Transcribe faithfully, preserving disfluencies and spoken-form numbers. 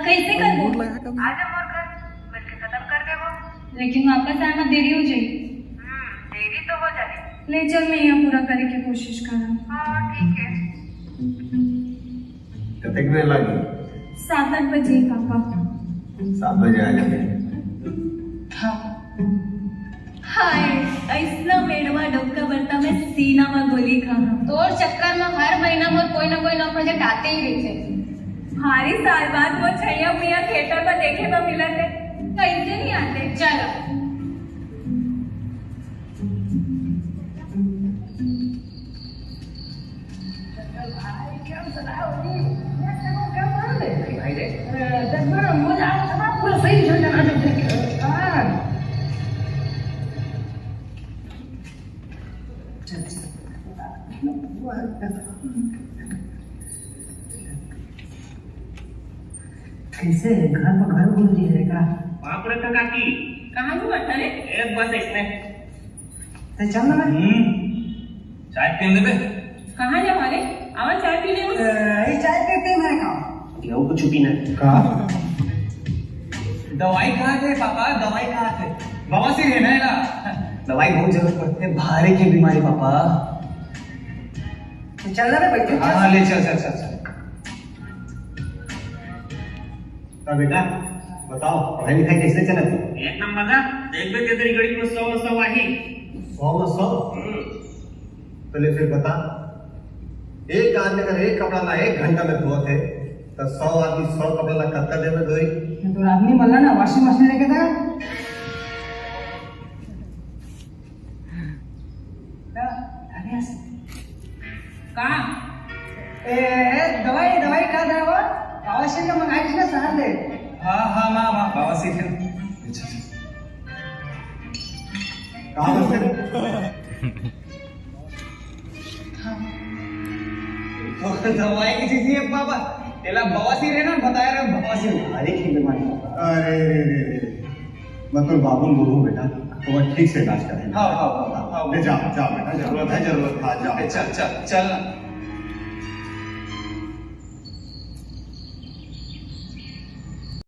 कइसे करबो? आजा मोर घर, मिलके खत्म कर देबो। लेकिन वापस आए म देरी हो जाई। हम्म, देरी तो हो जाए। ले चल, मैं यहाँ पूरा करे के कोशिश करब। हाँ, ठीक है। कतेक देर लागी? सात आठ बजे, पापा। सात बजे आ जाबे। हाँ। हाय, अइसना मेड़वा डोका बरता में सीना म गोली खा। तोर चक्कर म हर महीना मोर कोई ना कोई नौ प्रोजेक्ट आते ही रहिथे। भारी साल बाद मोर छैया भुइया थिएटर म देखे बर मिलत हे। कइसे नहीं आते? चल। कइसे हे? घर म घर घूम रही है का? बाप रे, तो काकी। कहाँ घूमत हरे? ए, बस इसने। ते चल ना बे। हम्म। चाय पी लेबे। कहाँ जावा रे? आवा चाय पी ले। ए, ये चाय पी पी मेरे का। गेहूं को छुपी ना। का? दवाई कहाँ थे पापा? दवाई कहाँ थे? बवासीर है ना एला? दवाई बहुत जरूरत पड़ते है, भारी के बीमारी पापा। ते चल ना बे, बैठ के हाँ, हाँ, ले चल, चल, चल, चल। तो बेटा, बताओ, पढ़ाई लिखाई कैसे चलत हे? एक नंबर ना। देख बे, तेरी गणित में सौ में सौ आही। सौ में सौ? हम्म। तो ले फिर बता, एक आदमी अगर एक कपड़ा ला एक घंटा में धोत हे, तो सौ आदमी सौ कपड़ा ला कतका देर में धोई? ये तो आदमी मल्ला ना, washing machine लेके था। का? ए, ए, दवाई, दवाई का दवा? आवश्यक मंगाई ना शहर ले। हाँ, हाँ, माँ, माँ, बवासीर है। कहाँ बस्ते? तो दवाई की चीज है बाबा। एला बवासीर है ना, बताया रहे बवासीर। अरे की बीमारी बाबा। अरे, रे, रे, रे। मैं तो बाबू बोलूँ बेटा, तो मैं ठीक से इलाज करेंगे। हाँ, हाँ, हाँ, हाँ। ले जा, जा बेटा, जरूरत है, जरूरत है, जा। चल, चल, चल ना।